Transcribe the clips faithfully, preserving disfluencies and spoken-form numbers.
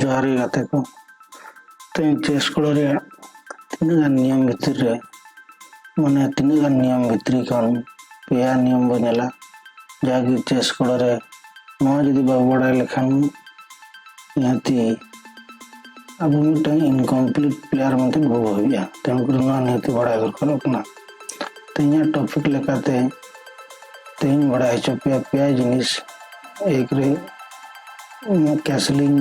ᱡᱚᱦᱟᱨ ᱜᱮ ᱜᱟᱛᱮ ᱠᱚ᱾ ᱛᱮᱦᱮᱧ ᱪᱮᱥ ᱠᱚᱲᱟ ᱨᱮᱭᱟᱜ ᱛᱤᱱᱟᱹᱜ ᱜᱟᱱ ᱱᱤᱭᱚᱢ ᱵᱷᱤᱛᱤᱨ ᱨᱮ, ᱢᱟᱱᱮ ᱛᱤᱱᱟᱹᱜ ᱜᱟᱱ ᱱᱤᱭᱚᱢ ᱵᱷᱤᱛᱨᱤ ᱠᱷᱚᱱ ᱯᱮᱭᱟ ᱱᱤᱭᱚᱢ ᱵᱚ ᱧᱮᱞᱟ, ᱡᱟᱜᱮ ᱪᱮᱥ ᱠᱚᱲᱟ ᱨᱮ ᱱᱚᱣᱟ ᱡᱩᱫᱤ ᱵᱟᱵᱚ ᱵᱟᱲᱟᱭ ᱞᱮᱠᱷᱟᱱ ᱱᱤᱦᱟᱹᱛᱤ ᱟᱵᱚ ᱢᱤᱫᱴᱟᱝ incomplete player ᱢᱮᱱᱛᱮ ᱵᱚ ᱵᱷᱟᱵᱤᱜᱼᱟ᱾ ᱛᱮᱦᱮᱧ ᱠᱚᱨᱮ ᱱᱚᱣᱟ ᱱᱤᱦᱟᱹᱛᱤ ᱵᱟᱲᱟᱭ ᱫᱚᱨᱠᱟᱨᱚᱜ ᱠᱟᱱᱟ᱾ ᱛᱮᱦᱮᱧᱟᱜ topic ᱞᱮᱠᱟᱛᱮ ᱛᱮᱦᱮᱧ ᱵᱟᱲᱟᱭ ᱦᱚᱪᱚ ᱯᱮᱭᱟ ᱯᱮᱭᱟ ᱡᱤᱱᱤᱥ᱾ ᱮᱠ ᱨᱮ, ᱩᱸ, ᱠᱮᱥᱞᱤᱝ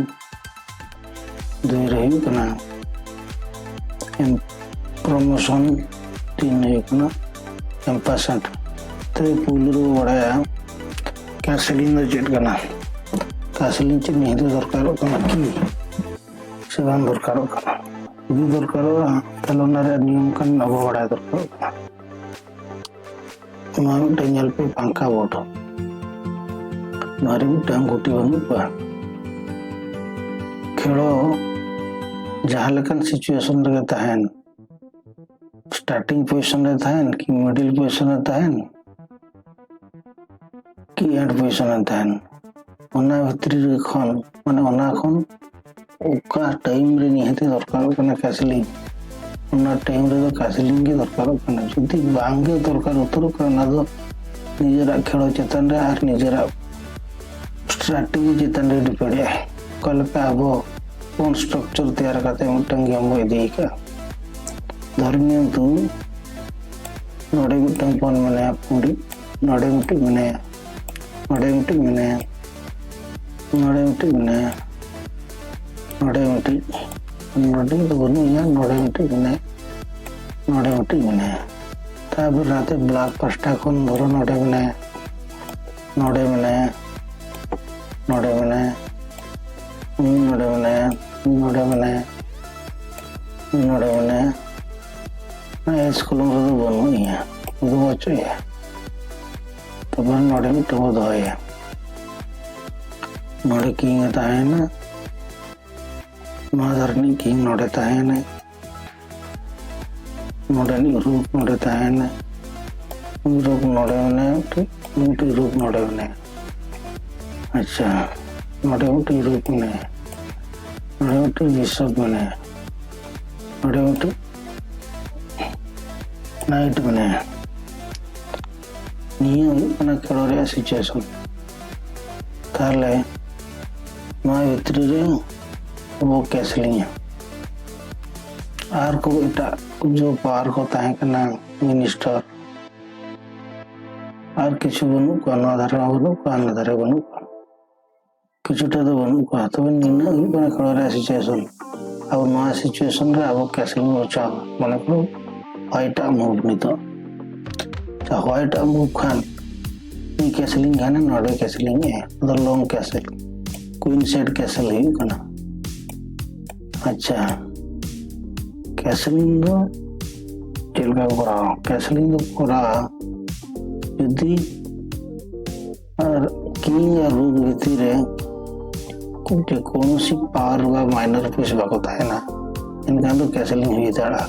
ᱫᱩᱭ ᱨᱮ ᱦᱩᱭᱩᱜ ᱠᱟᱱᱟ ᱮᱢ-, promotion, ᱛᱤᱱ ᱦᱩᱭᱩᱜ ᱠᱟᱱᱟ ᱮᱢᱯᱟᱥᱮᱱᱴ᱾ ᱛᱮ ᱯᱩᱭᱞᱩ ᱨᱮᱵᱚ ᱵᱟᱲᱟᱭᱟ ᱠᱮᱥᱞᱤᱝ ᱫᱚ ᱪᱮᱫ ᱠᱟᱱᱟ᱾ ᱠᱮᱥᱞᱤᱝ ᱪᱮᱫ ᱱᱤᱦᱟᱹᱛ ᱫᱚᱨᱠᱟᱨᱚᱜ ᱠᱟᱱᱟ ᱠᱤ ᱥᱮ ᱵᱟᱝ ᱫᱚᱨᱠᱟᱨᱚᱜ ᱠᱟᱱᱟ? ᱡᱩᱫᱤ ᱫᱚᱨᱠᱟᱨᱚᱜᱼᱟ, ᱛᱟᱦᱞᱮ ᱚᱱᱟ ᱨᱮᱭᱟᱜ ᱱᱤᱭᱚᱢ ᱠᱟᱹᱱᱩᱱ ᱟᱵᱚ ᱵᱟᱲᱟᱭ ᱫᱚᱨᱠᱟᱨᱚᱜ ᱠᱟᱱᱟ᱾ ᱱᱚᱣᱟ ᱢᱤᱫᱴᱟᱝ ᱧᱮᱞ ᱯᱮ, ᱯᱟᱝᱠᱷᱟ ᱵᱳᱨᱰ᱾ ᱱᱚᱣᱟ ᱨᱮ ᱢᱤᱫᱴᱟᱝ ᱜᱩᱴᱤ ᱵᱟᱹᱱᱩᱜ ᱠᱚᱣᱟ᱾ ᱠᱷᱮᱲᱚ ᱡᱟᱦᱟᱸ ᱞᱮᱠᱟᱱ situation ᱨᱮᱜᱮ ᱛᱟᱦᱮᱱ, starting position ᱨᱮ ᱛᱟᱦᱮᱱ ᱠᱤ middle position ᱨᱮ ᱛᱟᱦᱮᱱ ᱠᱤ end position ᱨᱮ ᱛᱟᱦᱮᱱ, ᱚᱱᱟ ᱵᱷᱤᱛᱨᱤ ᱨᱮ ᱠᱷᱚᱱ, ᱢᱟᱱᱮ ᱚᱱᱟ ᱠᱷᱚᱱ ᱚᱠᱟ time ᱨᱮ ᱱᱤᱦᱟᱹᱛ ᱫᱚᱨᱠᱟᱨᱚᱜ ᱠᱟᱱᱟ ᱠᱮᱥᱞᱤᱝ, ᱚᱱᱟ time ᱨᱮᱫᱚ ᱠᱮᱥᱞᱤᱝ ᱜᱮ ᱫᱚᱨᱠᱟᱨᱚᱜ ᱠᱟᱱᱟ᱾ ᱡᱩᱫᱤ ᱵᱟᱝ ᱜᱮ ᱫᱚᱨᱠᱟᱨ ᱩᱛᱟᱹᱨᱚᱜ ᱠᱟᱱᱟ, ᱚᱱᱟ ᱫᱚ ᱱᱤᱡᱮᱨᱟᱜ ᱠᱷᱮᱲᱚ ᱪᱮᱛᱟᱱ ᱨᱮ ᱟᱨ ᱱᱤᱡᱮᱨᱟᱜ strategy ᱪᱮᱛᱟᱱ ᱨᱮ depend ᱟᱭ᱾ ᱚᱠᱟ ᱞᱮᱠᱟ ᱟᱵᱚ pawn structure ᱛᱮᱭᱟᱨ ᱠᱟᱛᱮ ᱢᱤᱫᱴᱟᱝ game ᱵᱚ ᱤᱫᱤ ᱟᱠᱟᱫᱼᱟ᱾ ᱫᱷᱚᱨᱮ ᱱᱤᱭᱟᱹ ᱛᱩ ᱱᱚᱰᱮ ᱢᱤᱫᱴᱟᱝ pawn ᱢᱮᱱᱟᱭᱟ, ᱯᱩᱸᱰᱤ, ᱱᱚᱰᱮ ᱢᱤᱫᱴᱤᱡ ᱢᱮᱱᱟᱭᱟ, ᱱᱚᱰᱮ ᱢᱤᱫᱴᱤᱡ ᱢᱮᱱᱟᱭᱟ, ᱱᱚᱰᱮ ᱢᱤᱫᱴᱤᱡ ᱢᱮᱱᱟᱭᱟ, ᱱᱚᱰᱮ ᱢᱤᱫᱴᱤᱡ, ᱱᱚᱰᱮ ᱫᱚ ᱵᱟᱹᱱᱩᱜ ᱮᱭᱟ, ᱱᱚᱰᱮ ᱢᱤᱫᱴᱤᱡ ᱢᱮᱱᱟᱭᱟ, ᱱᱚᱰᱮ ᱢᱤᱫᱴᱤᱡ ᱢᱮᱱᱟᱭᱟ᱾ ᱛᱟᱨᱯᱚᱨ ᱱᱟᱛᱮ black ᱯᱟᱥᱴᱟ ᱠᱷᱚᱱ ᱫᱷᱚᱨᱚ ᱱᱚᱰᱮ ᱢᱮᱱᱟᱭᱟ, ᱱᱚᱰᱮ ᱢᱮᱱᱟᱭᱟ, ᱱᱚᱰᱮ ᱢᱮᱱᱟᱭᱟ, ᱩᱱᱤ ᱱᱚᱰᱮ ᱢᱮᱱᱟᱭᱟ, ᱩᱱᱤ ᱱᱚᱰᱮ ᱢᱮᱱᱟᱭᱟ, ᱩᱱᱤ ᱱᱚᱰᱮ ᱢᱮᱱᱟᱭᱟ᱾ ᱱᱚᱣᱟ S column ᱨᱮᱫᱚ ᱵᱟᱹᱱᱩᱜ ᱮᱭᱟ, ᱩᱫᱩᱜ ᱦᱚᱪᱚᱭᱟ᱾ ᱛᱟᱨᱯᱚᱨ ᱱᱚᱰᱮ ᱢᱤᱫᱴᱟᱝ ᱵᱚ ᱫᱚᱦᱚᱭᱟ᱾ ᱱᱚᱰᱮ king ᱮ ᱛᱟᱦᱮᱸᱭᱮᱱᱟ, ᱱᱚᱣᱟ ᱫᱷᱟᱨᱮ ᱨᱤᱱᱤᱡ king ᱱᱚᱰᱮ ᱛᱟᱦᱮᱸᱭᱮᱱᱟᱭ, ᱱᱚᱰᱮ ᱨᱤᱱᱤᱡ rook ᱱᱚᱰᱮ ᱛᱟᱦᱮᱸᱭᱮᱱᱟᱭ, ᱩᱱᱤ rook ᱱᱚᱰᱮ ᱢᱮᱱᱟᱭᱟ, ᱢᱤᱫᱴᱤᱡ, ᱢᱤᱫᱴᱤᱡ rook ᱱᱚᱰᱮ ᱢᱮᱱᱟᱭᱟ᱾ ᱟᱪᱪᱷᱟ, ᱱᱚᱰᱮ ᱢᱤᱫᱴᱤᱡ rook ᱢᱮᱱᱟᱭᱟ, ᱱᱚᱰᱮ ᱢᱤᱫᱴᱮᱱ ᱵᱤᱥᱚᱯ ᱢᱮᱱᱟᱭᱟ, ᱱᱚᱰᱮ ᱢᱤᱫᱴᱮᱱ ᱱᱟᱭᱤᱴ ᱢᱮᱱᱟᱭᱟ᱾ ᱱᱤᱭᱟᱹ ᱦᱩᱭᱩᱜ ᱠᱟᱱᱟ ᱠᱷᱮᱞᱳ ᱨᱮᱭᱟᱜ ᱥᱤᱪᱩᱭᱮᱥᱚᱱ᱾ ᱛᱟᱦᱞᱮ ᱱᱚᱣᱟ ᱵᱷᱤᱛᱨᱤ ᱨᱮ ᱟᱵᱚ ᱠᱮᱥᱞᱤᱝᱟ᱾ ᱟᱨ ᱠᱚ ᱮᱴᱟᱜ ᱡᱚ ᱯᱟᱣᱟᱨ ᱠᱚ ᱛᱟᱦᱮᱸ ᱠᱟᱱᱟ, ᱢᱤᱱᱤᱥᱴᱟᱨ, ᱟᱨ ᱠᱤᱪᱷᱩ ᱵᱟᱹᱱᱩᱜ ᱠᱚᱣᱟ, ᱱᱚᱣᱟ ᱫᱷᱟᱨᱮ ᱦᱚᱸ ᱵᱟᱹᱱᱩᱜ ᱠᱚᱣᱟ, ᱦᱟᱱᱟ ᱫᱷᱟᱨᱮ ᱵᱟᱹᱱᱩᱜ ᱠᱚᱣᱟ, ᱠᱤᱪᱷᱩᱴᱟ ᱫᱚ ᱵᱟᱹᱱᱩᱜ ᱠᱚᱣᱟ᱾ ᱛᱚᱵᱮ ᱱᱤᱱᱟᱹᱜ ᱦᱩᱭᱩᱜ ᱠᱟᱱᱟ ᱠᱷᱮᱞᱳ ᱨᱮᱭᱟᱜ ᱥᱤᱪᱩᱭᱮᱥᱚᱱ᱾ ᱟᱵᱚ ᱱᱚᱣᱟ ᱥᱤᱪᱩᱭᱮᱥᱚᱱ ᱨᱮ ᱟᱵᱚ ᱠᱮᱥᱞᱤᱝ ᱵᱚ ᱪᱟᱞᱟᱣᱟ, ᱢᱚᱱᱮ ᱠᱚᱨᱚ ᱦᱚᱣᱟᱭᱤᱴ ᱟᱜ ᱢᱩᱵᱷ ᱱᱤᱛᱚᱜ᱾ ᱟᱪᱪᱷᱟ, ᱦᱚᱣᱟᱭᱤᱴ ᱟᱜ ᱢᱩᱵᱷ ᱠᱷᱟᱱ ᱱᱩᱭ ᱠᱮᱥᱞᱤᱝ ᱠᱷᱟᱱᱮ ᱱᱚᱰᱮ ᱠᱮᱥᱞᱤᱝ ᱮ, ᱟᱫᱚ ᱞᱚᱝ ᱠᱮᱥᱮᱞ, ᱠᱩᱭᱤᱱ ᱥᱮᱴ ᱠᱮᱥᱮᱞ ᱦᱩᱭᱩᱜ ᱠᱟᱱᱟ᱾ ᱟᱪᱪᱷᱟ, ᱠᱮᱥᱞᱤᱝ ᱫᱚ ᱪᱮᱫ ᱞᱮᱠᱟ ᱠᱚ ᱠᱚᱨᱟᱣᱟ? ᱠᱮᱥᱞᱤᱝ ᱫᱚ ᱠᱚᱨᱟᱣᱟ ᱡᱩᱫᱤ ᱟᱨ ᱠᱤᱝ ᱟᱨ ᱨᱩᱠ ᱵᱷᱤᱛᱤᱨ ᱨᱮ ᱡᱮ ᱠᱳᱱᱳ ᱥᱤ ᱯᱟᱣᱟᱨ ᱵᱟ ᱢᱟᱭᱱᱟᱨ ᱯᱤᱥ ᱵᱟᱠᱚ ᱛᱟᱦᱮᱱᱟ, ᱮᱱᱠᱷᱟᱱ ᱫᱚ ᱠᱮᱥᱞᱤᱝ ᱦᱩᱭ ᱫᱟᱲᱮᱭᱟᱜᱼᱟ᱾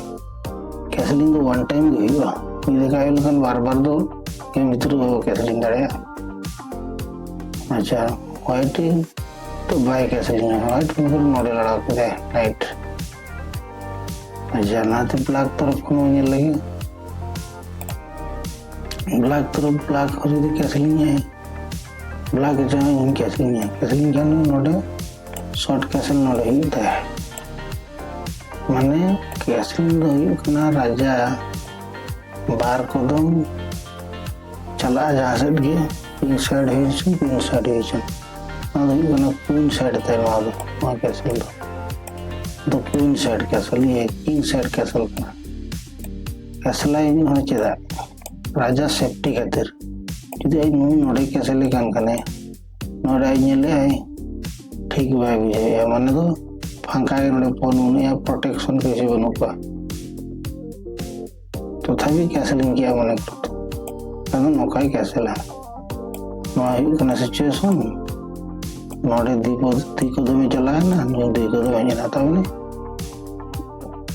ᱠᱮᱥᱞᱤᱝ ᱫᱚ ᱚᱣᱟᱱ ᱴᱟᱭᱤᱢ ᱜᱮ ᱦᱩᱭᱩᱜᱼᱟ, ᱢᱤᱫ ᱡᱚᱠᱷᱟ ᱦᱩᱭ ᱞᱮᱱᱠᱷᱟᱱ ᱵᱟᱨ ᱵᱟᱨ ᱫᱚ ᱜᱮᱢ ᱵᱷᱤᱛᱨᱤ ᱵᱟᱵᱚ ᱠᱮᱥᱞᱤᱝ ᱫᱟᱲᱮᱭᱟᱜᱼᱟ᱾ ᱟᱪᱪᱷᱟ, ᱦᱚᱣᱟᱭᱤᱴ ᱛᱚ ᱵᱟᱭ ᱠᱮᱥᱞᱤᱝᱟ, ᱦᱚᱣᱟᱭᱤᱴ ᱢᱚᱛᱞᱚᱵ ᱱᱚᱰᱮ ᱞᱟᱲᱟᱣ ᱠᱮᱫᱟᱭ ᱱᱟᱭᱤᱴ᱾ ᱟᱪᱪᱷᱟ, ᱱᱟᱛᱮ ᱵᱞᱟᱠ ᱛᱚᱨᱚᱯ ᱠᱷᱚᱱ ᱵᱚᱱ ᱧᱮᱞ ᱞᱮᱜᱮ᱾ ᱵᱞᱟᱠ ᱛᱚᱨᱚᱯ ᱵᱞᱟᱠ ᱦᱚᱸ ᱡᱩᱫᱤ ᱠᱮᱥᱞᱤᱝ ᱟᱭ, ᱵᱞᱟᱠ ᱡᱟᱦᱟᱸ ᱤᱧ ᱠᱮᱥᱞᱤᱝ ᱟᱭ, ᱠᱮᱥᱞᱤᱝ ᱠᱷᱟᱱ ᱱᱚᱰᱮ ᱥᱚᱨᱴ ᱠᱮᱥᱮᱞ ᱱᱚᱰᱮ ᱦᱩᱭᱩᱜ ᱛᱟᱭᱟ᱾ ᱢᱟᱱᱮ ᱠᱮᱥᱞᱤᱝ ᱫᱚ ᱦᱩᱭᱩᱜ ᱠᱟᱱᱟ ᱨᱟᱡᱟ ᱵᱟᱨ ᱠᱚᱫᱚᱢ ᱪᱟᱞᱟᱜᱼᱟ ᱡᱟᱦᱟᱸ ᱥᱮᱫ ᱜᱮ, ᱠᱩᱭᱤᱱ ᱥᱟᱭᱤᱰ ᱦᱩᱭ ᱦᱚᱪᱚᱱ, ᱠᱩᱭᱤᱱ ᱥᱟᱭᱤᱰ ᱦᱩᱭ ᱦᱚᱪᱚᱱ᱾ ᱱᱚᱣᱟ ᱫᱚ ᱦᱩᱭᱩᱜ ᱠᱟᱱᱟ ᱠᱩᱭᱤᱱ ᱥᱟᱭᱤᱰ ᱛᱟᱭ, ᱱᱚᱣᱟ ᱫᱚ, ᱱᱚᱣᱟ ᱠᱮᱥᱮᱞ ᱫᱚ, ᱫᱚ ᱠᱩᱭᱤᱱ ᱥᱟᱭᱤᱰ ᱠᱮᱥᱮᱞ, ᱤᱭᱟᱹ, ᱠᱤᱝ ᱥᱟᱭᱤᱰ ᱠᱮᱥᱮᱞ ᱠᱟᱱᱟ᱾ ᱠᱮᱥᱮᱞᱟᱭ ᱦᱚᱸ ᱪᱮᱫᱟᱜ? ᱨᱟᱡᱟ ᱥᱮᱯᱴᱤ ᱠᱷᱟᱹᱛᱤᱨ᱾ ᱡᱩᱫᱤ ᱟᱡ ᱱᱩᱭ ᱱᱚᱰᱮ ᱠᱮᱥᱮᱞᱮ ᱠᱟᱱ ᱠᱷᱟᱱᱮ, ᱱᱚᱰᱮ ᱟᱡ ᱧᱮᱞᱮᱜᱼᱟᱭ, ᱴᱷᱤᱠ ᱵᱟᱭ ᱵᱩᱡᱷᱟᱹᱣᱮᱜᱼᱟ, ᱢᱟᱱᱮ ᱫᱚ ᱯᱷᱟᱸᱠᱟ ᱜᱮ ᱱᱚᱰᱮ ᱯᱚᱱ ᱵᱟᱹᱱᱩᱜᱼᱟ, ᱯᱨᱚᱴᱮᱠᱥᱚᱱ ᱠᱚ ᱵᱮᱥᱤ ᱵᱟᱹᱱᱩᱜ ᱠᱚᱣᱟ᱾ ᱛᱚᱛᱷᱟᱯᱤ ᱠᱮᱥᱮᱞᱤᱝ ᱠᱮᱜᱼᱟ ᱢᱚᱱᱮ ᱠᱚᱨᱚ, ᱟᱫᱚ ᱱᱚᱝᱠᱟᱭ ᱠᱮᱥᱮᱞᱟ᱾ ᱱᱚᱣᱟ ᱦᱩᱭᱩᱜ ᱠᱟᱱᱟ ᱥᱤᱪᱩᱭᱮᱥᱚᱱ᱾ ᱱᱚᱰᱮ ᱫᱩᱭ ᱠᱚ, ᱫᱩᱭ ᱠᱚᱫᱚᱢᱮ ᱪᱟᱞᱟᱣᱮᱱᱟ, ᱱᱩᱭ ᱫᱩᱭ ᱠᱚᱫᱚᱢ ᱦᱮᱡ ᱮᱱᱟ, ᱛᱟᱨ ᱢᱟᱱᱮ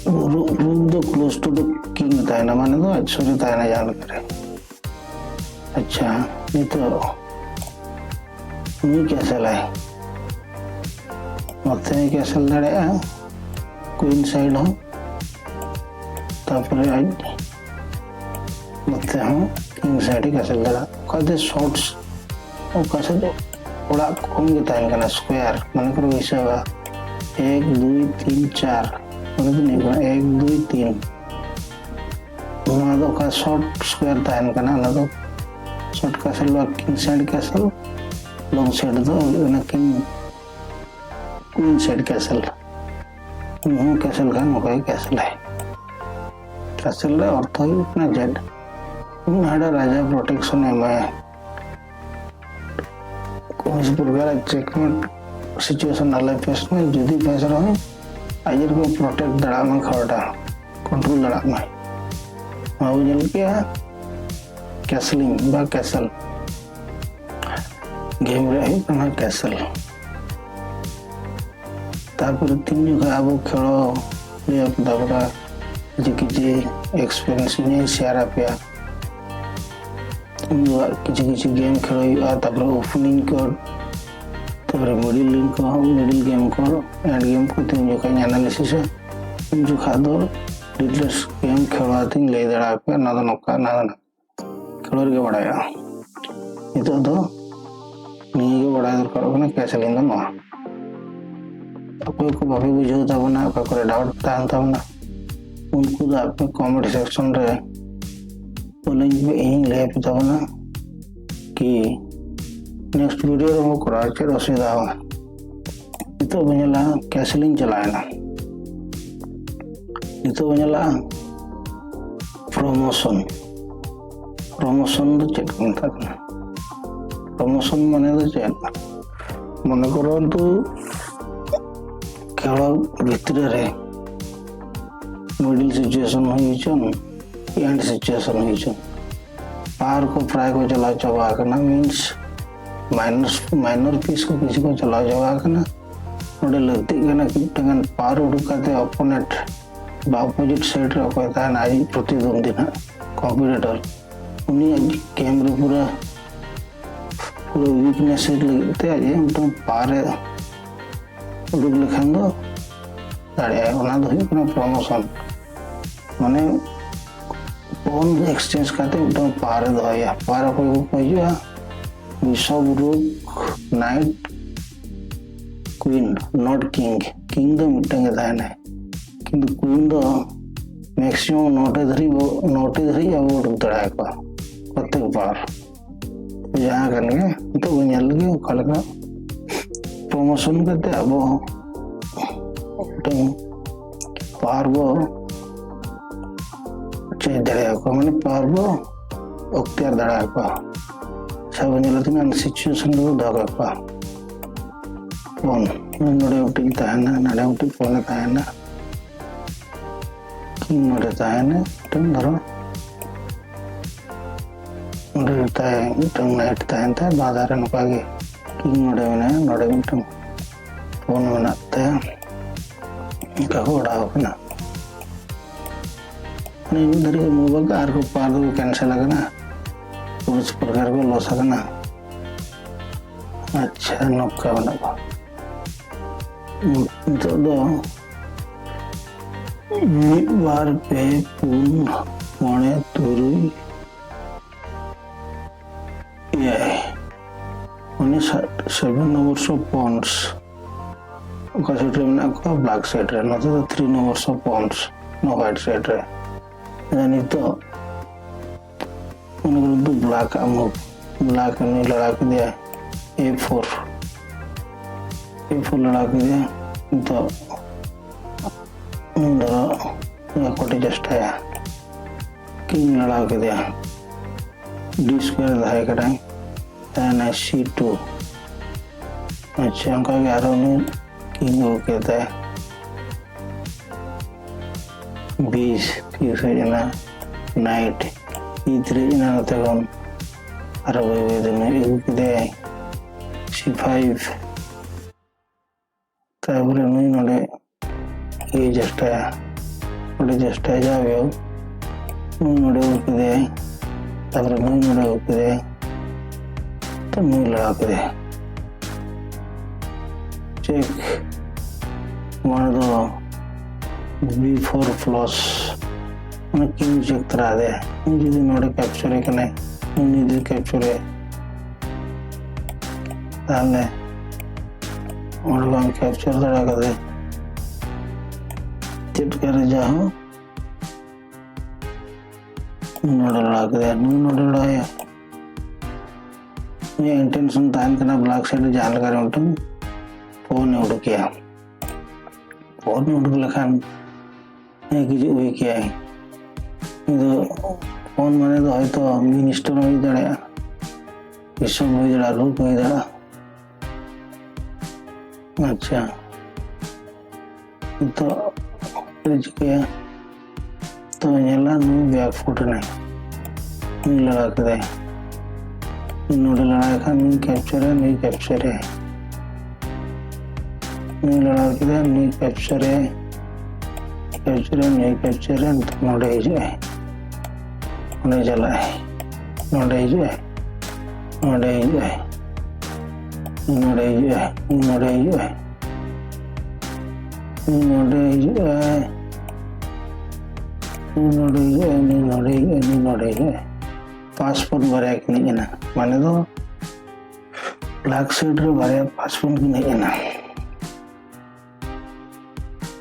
ᱨᱩᱠ, ᱨᱩᱠ ᱫᱚ ᱠᱞᱳᱡᱽ ᱴᱩ ᱫᱟ ᱠᱤᱝ ᱛᱟᱦᱮᱱᱟ, ᱢᱟᱱᱮ ᱫᱚ ᱟᱡ ᱥᱩᱨ ᱨᱮ ᱛᱟᱦᱮᱱᱟ ᱡᱟᱦᱟᱸ ᱞᱮᱠᱟᱨᱮ᱾ ᱟᱪᱪᱷᱟ, ᱱᱤᱛᱚᱜ ᱱᱩᱭ ᱠᱮᱥᱮᱞᱟᱭ, ᱱᱚᱛᱮ ᱦᱚᱸᱭ castle ᱫᱟᱲᱮᱭᱟᱜᱼᱟ, queen side ᱦᱚᱸ᱾ ᱛᱟᱨᱯᱚᱨᱮ ᱟᱡ ᱱᱚᱛᱮ ᱦᱚᱸ king side ᱮ castle ᱫᱟᱲᱮᱭᱟᱜᱼᱟ᱾ ᱚᱠᱟᱛᱮ shorts, ᱚᱠᱟ ᱥᱮᱫ ᱚᱲᱟᱜ ᱠᱚᱢ ᱜᱮ ᱛᱟᱦᱮᱱ ᱠᱟᱱᱟ, square, ᱢᱚᱱᱮ ᱠᱚᱨᱚ ᱦᱤᱥᱟᱹᱵᱟ ᱮᱠ, ᱫᱩᱭ, ᱛᱤᱱ, ᱪᱟᱨ, ᱢᱚᱱᱮ ᱫᱚ ᱱᱤᱭᱟᱹ ᱠᱟᱱᱟ ᱮᱠ, ᱫᱩᱭ, ᱛᱤᱱ, ᱱᱚᱣᱟ ᱫᱚ ᱚᱠᱟ short square ᱛᱟᱦᱮᱱ ᱠᱟᱱᱟ, ᱚᱱᱟ ᱫᱚ short castle ᱵᱟ king side castle, long side ᱫᱚ ᱦᱩᱭᱩᱜ ᱠᱟᱱᱟ king, queen side castle᱾ ᱩᱱᱤ ᱦᱚᱸ castle ᱠᱷᱟᱱ ᱱᱚᱝᱠᱟᱭ castle ᱟᱭ᱾ Castle ᱨᱮ ᱚᱨᱛᱷᱚ ᱦᱩᱭᱩᱜ ᱠᱟᱱᱟ ᱪᱮᱫ? ᱩᱱᱤ ᱦᱟᱸᱰᱮ ᱨᱟᱡᱟ protection ᱮ ᱮᱢᱟᱭᱟ᱾ ᱠᱳᱱᱳ ᱯᱨᱚᱠᱟᱨ checkmate situation ᱟᱞᱚᱭ face ᱢᱟ, ᱡᱩᱫᱤ face ᱨᱮᱦᱚᱸ ᱟᱡ ᱨᱮᱠᱚ protect ᱫᱟᱲᱮᱭᱟᱜ ᱢᱟ, ᱠᱷᱟᱣᱰᱟ control ᱫᱟᱲᱮᱭᱟᱜ ᱢᱟ᱾ ᱱᱚᱣᱟ ᱵᱚᱱ ᱧᱮᱞ ᱠᱮᱜᱼᱟ castling ᱵᱟ castle᱾ Game ᱨᱮ ᱦᱩᱭᱩᱜ ᱠᱟᱱᱟ castle᱾ ᱛᱟᱨᱯᱚᱨᱮ ᱛᱤᱱ ᱡᱚᱠᱷᱟ ᱟᱵᱚ ᱠᱷᱮᱞᱳ ᱞᱟᱹᱭ ᱟᱯᱮ ᱛᱟᱵᱚᱱᱟ, ᱠᱤᱪᱷᱩ ᱠᱤᱪᱷᱩ experience ᱤᱧ share ᱟᱯᱮᱭᱟ᱾ ᱩᱱ ᱡᱚᱠᱷᱟ ᱠᱤᱪᱷᱩ ᱠᱤᱪᱷᱩ game ᱠᱷᱮᱞᱳ ᱦᱩᱭᱩᱜᱼᱟ, ᱛᱟᱨᱯᱚᱨᱮ opening ᱠᱚ, ᱛᱟᱨᱯᱚᱨᱮ middle ᱞᱤᱱ ᱠᱚ, middle game ᱠᱚ, end game ᱠᱚ ᱛᱤᱱ ᱡᱚᱠᱷᱟ ᱤᱧ analysis ᱟ, ᱩᱱ ᱡᱚᱠᱷᱟ ᱫᱚ details game ᱠᱷᱮᱞᱳ ᱟᱛᱮᱧ ᱞᱟᱹᱭ ᱫᱟᱲᱮ ᱟᱯᱮᱭᱟ, ᱱᱚᱣᱟ ᱫᱚ ᱱᱚᱝᱠᱟ, ᱱᱚᱣᱟ ᱫᱚ ᱱᱚᱝᱠᱟ᱾ ᱠᱷᱮᱞᱳ ᱨᱮᱜᱮ ᱵᱟᱲᱟᱭᱚᱜᱼᱟ᱾ ᱱᱤᱛᱚᱜ ᱫᱚ ᱱᱤᱭᱟᱹ ᱜᱮ ᱵᱟᱲᱟᱭ ᱫᱚᱨᱠᱟᱨᱚᱜ ᱠᱟᱱᱟ, castling ᱫᱚ ᱱᱚᱣᱟ᱾ ᱚᱠᱚᱭ ᱠᱚ ᱵᱟᱯᱮ ᱵᱩᱡᱷᱟᱹᱣ ᱛᱟᱵᱚᱱᱟ, ᱚᱠᱟ ᱠᱚᱨᱮ doubt ᱛᱟᱦᱮᱱ ᱛᱟᱵᱚᱱᱟ, ᱩᱱᱠᱩ ᱫᱚ ᱟᱯᱮ comment section ᱨᱮ ᱠᱩᱞᱤᱧ ᱯᱮ, ᱤᱧ ᱞᱟᱹᱭ ᱟᱯᱮ ᱛᱟᱵᱚᱱᱟ ᱠᱤ next video ᱨᱮᱵᱚ ᱠᱚᱨᱟᱣᱟ, ᱪᱮᱫ ᱚᱥᱩᱵᱤᱫᱷᱟ ᱦᱚᱸ᱾ ᱱᱤᱛᱚᱜ ᱵᱚ ᱧᱮᱞᱟ castling ᱪᱟᱞᱟᱣᱮᱱᱟ᱾ ᱱᱤᱛᱚᱜ ᱵᱚ ᱧᱮᱞᱟ promotion᱾ Promotion ᱫᱚ ᱪᱮᱫ ᱠᱚ ᱢᱮᱛᱟᱜ ᱠᱟᱱᱟ? Promotion ᱢᱟᱱᱮ ᱫᱚ ᱪᱮᱫ? ᱢᱚᱱᱮ ᱠᱚᱨᱚ ᱱᱤᱛᱚᱜ ᱠᱷᱮᱞᱳ ᱵᱷᱤᱛᱨᱤ ᱨᱮ middle situation ᱦᱩᱭ ᱦᱚᱪᱚᱱ, end situation ᱦᱩᱭ ᱦᱚᱪᱚᱱ, power ᱠᱚ ᱯᱨᱟᱭ ᱠᱚ ᱪᱟᱞᱟᱣ ᱪᱟᱵᱟ ᱟᱠᱟᱱᱟ, means minor, minor piece ᱠᱚ ᱠᱤᱪᱷᱩ ᱠᱚ ᱪᱟᱞᱟᱣ ᱪᱟᱵᱟ ᱟᱠᱟᱱᱟ᱾ ᱱᱚᱰᱮ ᱞᱟᱹᱠᱛᱤᱜ ᱠᱟᱱᱟ ᱠᱤ ᱢᱤᱫᱴᱟᱝ ᱜᱟᱱ power ᱩᱰᱩᱠ ᱠᱟᱛᱮ opponent ᱵᱟ opposite side ᱨᱮ ᱚᱠᱚᱭ ᱛᱟᱦᱮᱱᱟ, ᱟᱡ ᱯᱨᱚᱛᱤᱫᱚᱱᱫᱤ ᱱᱟᱦᱟᱜ, competitor, ᱩᱱᱤᱭᱟᱜ game ᱨᱮ ᱯᱩᱨᱟᱹ, ᱯᱩᱨᱟᱹ weakness ᱞᱟᱹᱜᱤᱫ ᱛᱮ ᱟᱡ ᱢᱤᱫᱴᱟᱝ power ᱮ ᱩᱰᱩᱠ ᱞᱮᱠᱷᱟᱱ ᱫᱚ ᱫᱟᱲᱮᱭᱟᱜᱼᱟᱭ᱾ ᱚᱱᱟ ᱫᱚ ᱦᱩᱭᱩᱜ ᱠᱟᱱᱟ ᱯᱨᱚᱢᱳᱥᱚᱱ᱾ ᱢᱟᱱᱮ ᱯᱚᱱ ᱮᱠᱥᱪᱮᱧᱡᱽ ᱠᱟᱛᱮ ᱢᱤᱫᱴᱟᱝ ᱯᱟᱣᱟᱨ ᱮ ᱫᱚᱦᱚᱭᱟ᱾ ᱯᱟᱣᱟᱨ ᱚᱠᱚᱭ ᱠᱚᱠᱚ ᱦᱤᱡᱩᱜᱼᱟ? ᱵᱤᱥᱚᱯ, ᱨᱩᱠ, ᱱᱟᱭᱤᱴ, ᱠᱩᱭᱤᱱ, ᱱᱚᱴ ᱠᱤᱝ᱾ ᱠᱤᱝ ᱫᱚ ᱢᱤᱫᱴᱟᱝ ᱜᱮ ᱛᱟᱦᱮᱱᱟᱭ, ᱠᱤᱱᱛᱩ ᱠᱩᱭᱤᱱ ᱫᱚ ᱢᱮᱠᱥᱤᱢᱟᱢ ᱱᱚᱴᱮ ᱫᱷᱟᱹᱨᱤᱡ ᱵᱚ, ᱱᱚᱴᱮ ᱫᱷᱟᱹᱨᱤᱡ ᱟᱵᱚ ᱩᱰᱩᱠ ᱫᱟᱲᱮᱭᱟᱠᱚᱣᱟ ᱯᱨᱚᱛᱮᱠ ᱵᱟᱨ᱾ ᱡᱟᱦᱟᱸ ᱠᱟᱱ ᱜᱮ, ᱱᱤᱛᱚᱜ ᱵᱚᱱ ᱧᱮᱞ ᱞᱮᱜᱮ ᱚᱠᱟ ᱞᱮᱠᱟ ᱯᱨᱚᱢᱳᱥᱚᱱ ᱠᱟᱛᱮ ᱟᱵᱚ ᱢᱤᱫᱴᱟᱝ ᱯᱟᱣᱟᱨ ᱵᱚ ᱪᱮᱧᱡᱽ ᱫᱟᱲᱮᱭᱟᱠᱚᱣᱟ, ᱢᱟᱱᱮ ᱯᱟᱣᱟᱨ ᱵᱚ ᱚᱠᱛᱤᱭᱟᱨ ᱫᱟᱲᱮᱭᱟᱠᱚᱣᱟ, ᱥᱮ ᱵᱚᱱ ᱧᱮᱞ ᱞᱮᱠᱷᱟᱱ ᱥᱤᱪᱩᱭᱮᱥᱚᱱ ᱨᱮᱵᱚ ᱫᱚᱦᱚ ᱠᱟᱠᱚᱣᱟ᱾ ᱯᱚᱱ ᱱᱚᱰᱮ ᱢᱤᱫᱴᱤᱡ ᱛᱟᱦᱮᱱᱟ, ᱱᱚᱰᱮ ᱢᱤᱫᱴᱤᱡ ᱯᱚᱱᱮ ᱛᱟᱦᱮᱱᱟ, ᱠᱤᱝ ᱱᱚᱰᱮ ᱛᱟᱦᱮᱱᱟ ᱢᱤᱫᱴᱟᱝ, ᱫᱷᱚᱨᱚ ᱱᱚᱰᱮ ᱛᱟᱦᱮᱸ ᱢᱤᱫᱴᱟᱝ ᱱᱟᱭᱤᱴ ᱛᱟᱦᱮᱱ ᱛᱟᱭ, ᱵᱟᱸᱫᱷᱟ ᱨᱮ ᱱᱚᱝᱠᱟ ᱜᱮ ᱠᱤᱝ ᱱᱚᱰᱮ ᱢᱮᱱᱟᱭᱟ, ᱱᱚᱰᱮ ᱢᱤᱫᱴᱟᱝ ᱯᱚᱱ ᱢᱮᱱᱟᱜ ᱛᱟᱭᱟ᱾ ᱚᱱᱠᱟ ᱠᱚ ᱚᱲᱟᱣ ᱠᱟᱱᱟ᱾ ᱢᱟᱱᱮ ᱢᱤᱫ ᱫᱷᱟᱹᱨᱤᱡ ᱠᱚ ᱢᱩᱵᱷ ᱟᱠᱟᱫ ᱟᱨ ᱠᱚ ᱯᱟᱨ ᱫᱚᱠᱚ ᱠᱮᱱᱥᱮᱞ ᱟᱠᱟᱱᱟ, ᱯᱩᱨᱟᱹ ᱥᱩᱯᱟᱨ ᱠᱟᱨ ᱠᱚ ᱞᱚᱥ ᱟᱠᱟᱱᱟ᱾ ᱟᱪᱪᱷᱟ, ᱱᱚᱝᱠᱟ ᱢᱮᱱᱟᱜ ᱠᱚᱣᱟ᱾ ᱱᱤᱛᱚᱜ ᱫᱚ ᱢᱤᱫ, ᱵᱟᱨ, ᱯᱮ, ᱯᱩᱱ, ᱢᱚᱬᱮ, ᱛᱩᱨᱩᱭ, ᱮᱭᱟᱭ, ᱢᱟᱱᱮ ᱥᱟ-, seven overs of pawns᱾ ᱚᱠᱟ ᱥᱮᱴ ᱨᱮ ᱢᱮᱱᱟᱜ ᱠᱚᱣᱟ? ᱵᱞᱮᱠ ᱥᱮᱴ ᱨᱮ᱾ ᱱᱚᱛᱮ ᱫᱚ three overs of pawns, ᱱᱚᱣᱟ ᱦᱳᱣᱟᱭᱤᱴ ᱥᱮᱴ ᱨᱮ᱾ ᱟᱫᱚ ᱱᱤᱛᱚᱜ ᱢᱚᱱᱮ ᱠᱚᱨᱚ ᱫᱚ ᱵᱞᱮᱠ ᱟᱜ ᱢᱩᱵᱷ, ᱵᱞᱮᱠ ᱩᱱᱤ ᱞᱟᱲᱟ ᱠᱮᱫᱮᱭᱟ, A four, A four ᱞᱟᱲᱟ ᱠᱮᱫᱮᱭᱟ᱾ ᱱᱤᱛᱚᱜ ᱩᱱᱤ ᱫᱚ ᱱᱚᱣᱟ ᱠᱚᱴᱮ ᱪᱮᱥᱴᱟᱭᱟ, ᱠᱤᱝ ᱞᱟᱲᱟᱣ ᱠᱮᱫᱮᱭᱟ, D square ᱛᱟᱦᱮᱸ ᱠᱟᱱᱟᱭ, ᱛᱟᱦᱮᱱᱟᱭ C two᱾ ᱟᱪᱪᱷᱟ, ᱚᱱᱠᱟᱜᱮ ᱟᱨᱚ ᱩᱱᱤ ᱠᱤᱝ ᱟᱹᱜᱩ ᱠᱮᱫᱟᱭ, B six ᱦᱮᱡ ᱮᱱᱟ, ᱱᱟᱭᱤᱴ E three ᱦᱮᱡ ᱮᱱᱟ ᱱᱚᱛᱮ ᱠᱷᱚᱱ, ᱟᱨᱚ ᱵᱟᱹᱭ ᱵᱟᱹᱭ ᱛᱮ ᱱᱩᱭ ᱟᱹᱜᱩ ᱠᱮᱫᱟᱭ, C five᱾ ᱛᱟᱨᱯᱚᱨᱮ ᱱᱩᱭ ᱱᱚᱰᱮ ᱤᱭᱟᱹ ᱪᱮᱥᱴᱟᱭᱟ, ᱱᱚᱰᱮ ᱪᱮᱥᱴᱟᱭᱟ, ᱡᱟ ᱦᱩᱭᱩᱜ, ᱱᱩᱭ ᱱᱚᱰᱮ ᱟᱹᱜᱩ ᱠᱮᱫᱮᱭᱟᱭ, ᱛᱟᱨᱯᱚᱨᱮ ᱱᱩᱭ ᱱᱚᱰᱮ ᱟᱹᱜᱩ ᱠᱮᱫᱮᱭᱟᱭ, ᱛᱚ ᱱᱩᱭ ᱞᱟᱲᱟ ᱠᱮᱫᱮᱭᱟ᱾ ᱪᱮᱠ, ᱱᱚᱣᱟ ᱫᱚ ᱵᱤ ᱯᱷᱳᱨ ᱯᱞᱟᱥ ᱚᱱᱟ ᱠᱤᱝ ᱪᱮᱠ ᱛᱚᱨᱟ ᱨᱮ ᱩᱱᱤ ᱡᱩᱫᱤ ᱱᱚᱰᱮ ᱠᱮᱯᱪᱟᱨᱮ ᱠᱟᱱᱟᱭ, ᱩᱱᱤ ᱡᱩᱫᱤ ᱠᱮᱯᱪᱟᱨᱮ, ᱛᱟᱦᱞᱮ ᱚᱸᱰᱮ ᱵᱟᱝ ᱠᱮᱯᱪᱟᱨ ᱫᱟᱲᱮ ᱠᱟᱫᱟ᱾ ᱪᱮᱫ ᱠᱟᱨᱮ ᱡᱟᱦᱳ ᱱᱚᱰᱮ ᱞᱟᱲᱟ ᱠᱮᱫᱟ, ᱱᱩᱭ ᱱᱚᱰᱮ ᱞᱟᱲᱟᱭᱟ᱾ ᱩᱱᱤᱭᱟᱜ ᱤᱱᱴᱮᱱᱥᱚᱱ ᱛᱟᱦᱮᱱ ᱠᱟᱱᱟ ᱵᱞᱟᱠ ᱥᱮᱰ ᱨᱮ ᱡᱟᱦᱟᱸ ᱞᱮᱠᱟ ᱨᱮ ᱢᱤᱫᱴᱮᱱ ᱯᱚᱱ ᱮ ᱩᱰᱩᱠᱮᱭᱟ, ᱯᱚᱱ ᱮ ᱩᱰᱩᱠ ᱞᱮᱠᱷᱟᱱ ᱦᱮᱸ ᱜᱩᱡᱩᱜ ᱦᱩᱭ ᱠᱮᱭᱟᱭ᱾ ᱠᱤᱱᱛᱩ ᱯᱚᱱ ᱢᱟᱱᱮ ᱫᱚ ᱦᱚᱭᱛᱚ ᱢᱤᱱᱤᱥᱴᱟᱨ ᱦᱚᱸ ᱦᱩᱭ ᱫᱟᱲᱮᱭᱟᱜᱼᱟ, ᱵᱤᱥᱚᱯ ᱦᱩᱭ ᱫᱟᱲᱮᱭᱟᱜᱼᱟ, ᱨᱩᱠ ᱦᱩᱭ ᱫᱟᱲᱮᱭᱟᱜᱼᱟ᱾ ᱟᱪᱪᱷᱟ, ᱱᱤᱛᱚᱜ ᱪᱮᱫ ᱮ ᱪᱤᱠᱟᱹᱭᱟ? ᱛᱚ ᱧᱮᱞᱟ ᱱᱩᱭ ᱵᱮᱠ ᱯᱷᱩᱴ ᱮᱱᱟᱭ, ᱱᱩᱭ ᱞᱟᱲᱟ ᱠᱮᱫᱟᱭ, ᱱᱚᱰᱮ ᱞᱟᱲᱟᱭ ᱠᱷᱟᱱ ᱱᱩᱭ ᱠᱮᱯᱪᱟᱨᱮ, ᱱᱩᱭ ᱠᱮᱯᱪᱟᱨᱮ, ᱱᱩᱭ ᱞᱟᱲᱟ ᱠᱮᱫᱟ, ᱱᱩᱭ ᱠᱮᱯᱪᱟᱨᱮ, ᱠᱮᱯᱪᱟᱨᱮ, ᱱᱩᱭ ᱠᱮᱯᱪᱟᱨᱮ, ᱱᱚᱰᱮ ᱦᱤᱡᱩᱜᱼᱟᱭ, ᱱᱚᱰᱮ ᱪᱟᱞᱟᱜᱼᱟᱭ, ᱱᱚᱰᱮ ᱦᱤᱡᱩᱜᱼᱟᱭ, ᱱᱚᱰᱮ ᱦᱤᱡᱩᱜᱼᱟᱭ, ᱱᱚᱰᱮ ᱦᱤᱡᱩᱜᱼᱟᱭ, ᱱᱚᱰᱮ ᱦᱤᱡᱩᱜᱼᱟᱭ, ᱱᱚᱰᱮ ᱦᱤᱡᱩᱜᱼᱟᱭ, ᱱᱚᱰᱮ ᱦᱤᱡᱩᱜᱼᱟᱭ, ᱱᱚᱰᱮ ᱦᱤᱡᱩᱜᱼᱟᱭ, ᱱᱚᱰᱮ ᱦᱤᱡᱩᱜᱼᱟᱭ᱾ ᱯᱟᱥᱯᱳᱨᱴ ᱵᱟᱨᱭᱟ ᱠᱤᱱ ᱦᱮᱡ ᱮᱱᱟ, ᱢᱟᱱᱮ ᱫᱚ ᱵᱞᱟᱠ ᱥᱮᱰ ᱨᱮ ᱵᱟᱨᱭᱟ ᱯᱟᱥᱯᱳᱨᱴ ᱠᱤᱱ ᱦᱮᱡ ᱮᱱᱟ᱾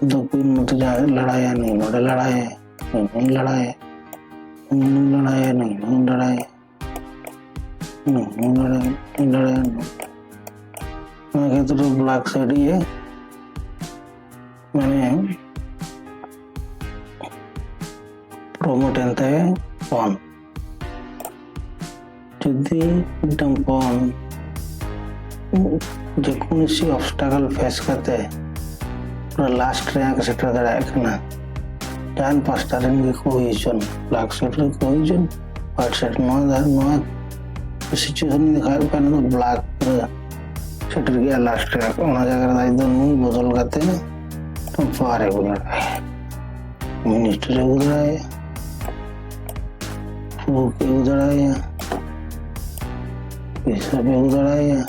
ᱫᱚ ᱠᱩᱭᱤᱱ ᱢᱚᱛᱚ ᱡᱟᱦᱟᱸᱭ ᱞᱟᱲᱟᱭᱟ, ᱱᱩᱭ ᱱᱚᱰᱮ ᱞᱟᱲᱟᱭᱟ, ᱱᱩᱭ ᱱᱩᱭ ᱞᱟᱲᱟᱭᱟ, ᱱᱩᱭ ᱱᱩᱭ ᱞᱟᱲᱟᱭᱟ, ᱱᱩᱭ ᱱᱩᱭ ᱞᱟᱲᱟᱭᱟ, ᱱᱩᱭ ᱱᱩᱭ ᱞᱟᱲᱟᱭᱟ, ᱱᱩᱭ ᱞᱟᱲᱟᱭᱟ, ᱱᱩᱭ᱾ ᱱᱚᱣᱟ ᱠᱷᱮᱛᱨᱮ ᱵᱞᱟᱠ ᱥᱮᱰ ᱤᱭᱟᱹ ᱢᱟᱱᱮ ᱯᱨᱚᱢᱳᱴ ᱮᱱ ᱛᱟᱭᱟ ᱯᱚᱱ᱾ ᱡᱩᱫᱤ ᱢᱤᱫᱴᱟᱝ ᱯᱚᱱ ᱡᱮᱠᱳᱱᱳ ᱥᱤ ᱚᱵᱥᱴᱟᱠᱚᱞ ᱯᱷᱮᱥ ᱠᱟᱛᱮ ᱯᱩᱨᱟᱹ ᱞᱟᱥᱴ ᱨᱮ ᱥᱮᱴᱮᱨ ᱫᱟᱲᱮᱭᱟᱜ ᱠᱟᱱᱟ, ᱡᱟᱦᱟᱱ ᱯᱟᱥᱴᱟ ᱨᱮᱱ ᱜᱮᱠᱚ ᱦᱩᱭ ᱦᱚᱪᱚᱱ, ᱵᱞᱟᱠ ᱥᱮᱰ ᱨᱮᱠᱚ ᱦᱩᱭ ᱦᱚᱪᱚᱱ, ᱦᱣᱟᱭᱤᱴ ᱥᱮᱰ, ᱱᱚᱣᱟ ᱫᱷᱟᱨ-, ᱱᱚᱣᱟ ᱥᱤᱪᱩᱭᱮᱥᱚᱱ ᱫᱮᱠᱷᱟᱣᱮᱫ ᱠᱟᱱ ᱫᱚ ᱵᱞᱟᱠ ᱨᱮ ᱥᱮᱴᱮᱨ ᱜᱮᱭᱟ ᱞᱟᱥᱴ ᱨᱮ᱾ ᱚᱱᱟ ᱡᱟᱭᱜᱟ ᱨᱮ ᱟᱡ ᱫᱚ ᱱᱩᱭ ᱵᱚᱫᱚᱞ ᱠᱟᱛᱮ ᱯᱟᱣᱟᱨ ᱮ ᱟᱹᱜᱩ ᱫᱟᱲᱮᱭᱟᱜᱼᱟ, ᱢᱤᱱᱤᱥᱴᱟᱨ ᱮ ᱟᱹᱜᱩ ᱫᱟᱲᱮᱭᱟᱜᱼᱟ, ᱨᱩᱠ ᱮ ᱟᱹᱜᱩ ᱫᱟᱲᱮᱭᱟᱜᱼᱟ, ᱵᱤᱥᱚᱯ ᱮ ᱟᱹᱜᱩ ᱫᱟᱲᱮᱭᱟᱜᱼᱟ,